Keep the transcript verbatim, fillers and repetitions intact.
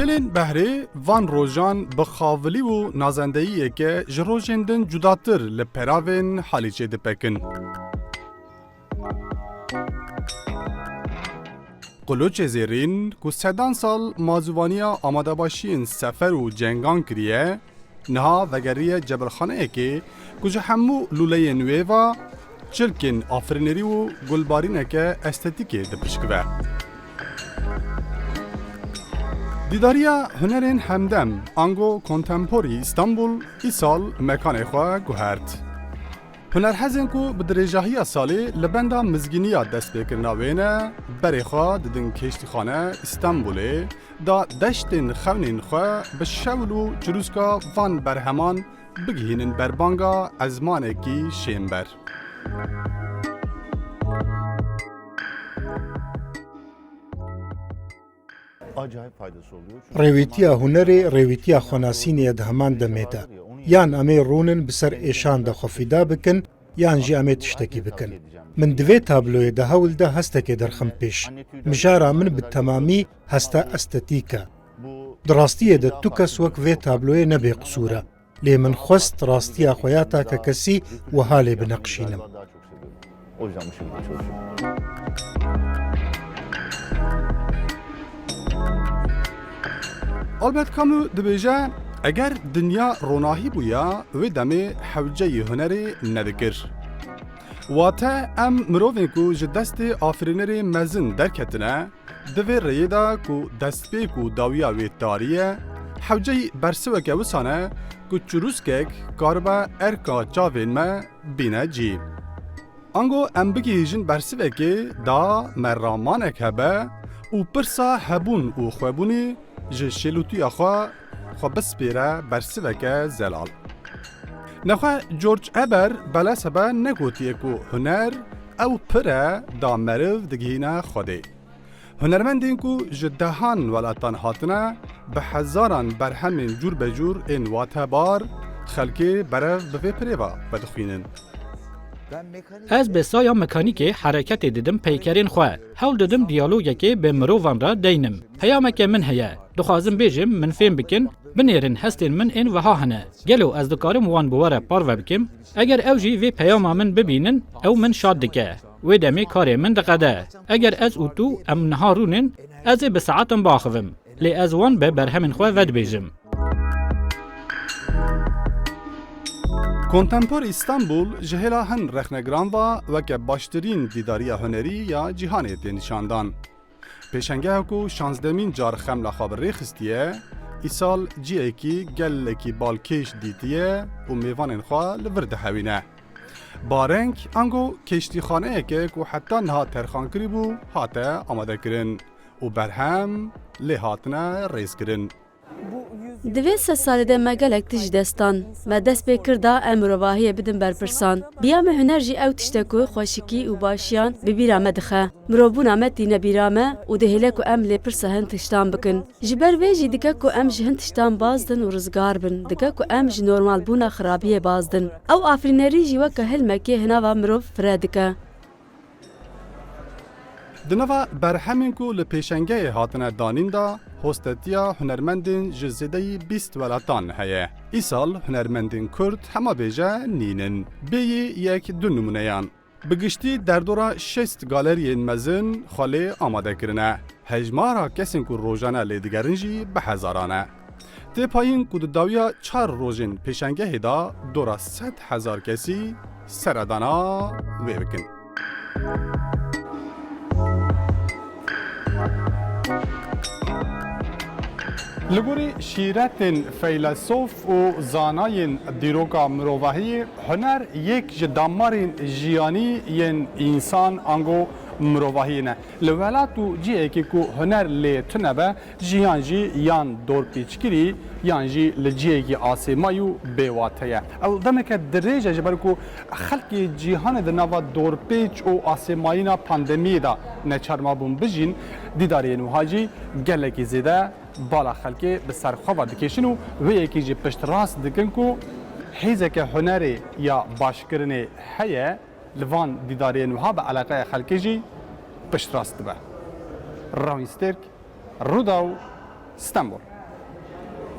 Lên behrê van rojan bi xavilî û nazendeyiyeke ji rojên din cudatir li peravên Halîçê dipekin. Qulûçê zêrîn ku sedan sal mazûvaniya amadebaşiyên sefer û cengan kiriye, niha vegeriye cebilxaneyekê ku ji hemû lûleyên wê ve çilkên afirînerî û gulbarîneke estetîkê dipişkive. Dîdariya hunerên hemdem, ango kontemporî Îstanbul, îsal mekanê xwe guhert. Hunerhezên ku bi dirêjahiya salê li benda mizgîniya destpêkirina wê ne, berê xwe didin kêştîxane Îstanbulê, da deştên xewnên xwe bi şewl û çirûska van berheman bigihînin berbanga ezmanekî şênber. Acayip faydası oluyor. Çünkü Rêwîtiya hunerê rêwîtiya xwenasînê ye di heman demê de. Yan em ê rûnin bi ser êşan de xwe fîda bikin, yan jî em ê tiştekî bikin. Min di vê tabloyê de hewl da hestekê derxim pêş. Mijara min bi temamî hesta estetîk e. Di rastiyê de tu kes wek vê tabloyê ne bêqisûr e. Lê min xwest rastiya xwe ya takekesî wiha lê bineqişînim. O yüzden bu şekilde çalışıyorum. Albert Camus dibêje, eger dinya ronahî bûya, wê demê hewceyî hunerê nedikir. Wate em mirovên ku ji destê afirînerê mezin derketine, di vê rêyê de ku destpêk û dawiya wê tarî ye, hewceyî bersiveke wisa ne ku çirûskek karibe erka çavên me bîne cî. Ango em bigihîjin bersivekê da me ramanek hebe û pirsa hebûn û xwebûnê ji şêlûtiya xwe, xwe bispêre bersiveke zelal. Nexwe George Eber belesebe negotiye ku huner ew pir e da meriv digihîne Xwedê. Hunermendên ku ji dehan welatan hatine, bi hezaran berhemên cûrbecûr ên watebar xelkê berev bi vê pirê ve vedixwînin. Ez bi saya mekanîkê hereketê didim peykerên xwe. Hewl didim diyalogekê bi mirovan re deynim. Peyameke min heye. Dixwazim bêjim min fêm bikin, binêrin hestên min ên wiha hene. Gelo ez dikarim wan bi we re parve bikim? Eger ew jî vê peyama min bibînin, ew min şad dike. Wê demê karê min diqede. Eger ez û tu em niha rûnin, ez ê bi saetan biaxivim. Lê ez wan bi berhemên xwe vedibêjim. Kontempor Îstanbul ji hêla hin rexnegiran ve weke baştirîn dîdariya hunerî ya cîhanê tê nîşandan. Pêşengeha ku şazdemîn car xemla xwe bi rê xistiye, îsal cihekî gelekî balkêş dîtiye û mêvanên xwe li vir dihewîne. Bareng ango kêştîxaneyeke ku heta niha terxan kirîbû hate amadekirin û berhem lê hatine rêzkirin. Di vê sed salê de me gelek tişt ji dest dan. Me dest pê kir da em mirovahiyê bidin berpirsan. Bi ya me huner jî ew tişt e ku xweşikî û başiyan bi bîra me dixe. Mirovbûna me tîne bîra me û dihêle ku em lê pirsa hin tiştan bikin. Ji ber vê jî dike ku em ji hin tiştan bazdin û rizgar bin. Dike ku em ji normalbûna xirabiyê bazdin. Ew afirînerî jî weke hilmekê hinava mirov fire dike. Di nava berhemên ku li pêşengehê hatine danîn de hostetiya hunermendên ji zêdeyî bîst welatan heye. Îsal hunermendên Kurd hema bêje nîn in. Bêyî yek du nimûneyan. Bi giştî derdora şêst galeriyên mezin xwe lê amade kirine. Hejmara kesên ku rojane lê digerin jî bi hezaran e. Tê payîn ku di dawiya çar rojên pêşengehê de dora sed hezar kesî seredana wê bikin. Li gorî şîretên feylesof û zanayên dîroka mirovahiyê, huner yek ji damarên jiyanî yên însan ango mirovahiyê ne. Li welat û cihekî ku huner lê tune be, jiyan jî yan dorpêçkirî yan jî li cihekî asêmayî û bêwate ye. Ew demeke dirêj e, ji ber ku xelkê cîhanê di nava dorpêç û asêmayîna pandemiyê de neçar mabûn bijîn, dîdariyên wiha jî gelekî zêde bala xelkê bi ser xwe ve dikêşin û wê yekê jî piştrast dikin ku hêzeke hunerê ya başkirinê heye, li van dîdariyên wiha bi eleqeya xelkê jî piştrast dibe. Rawîn Stêrk, Rûdaw, Stenbol.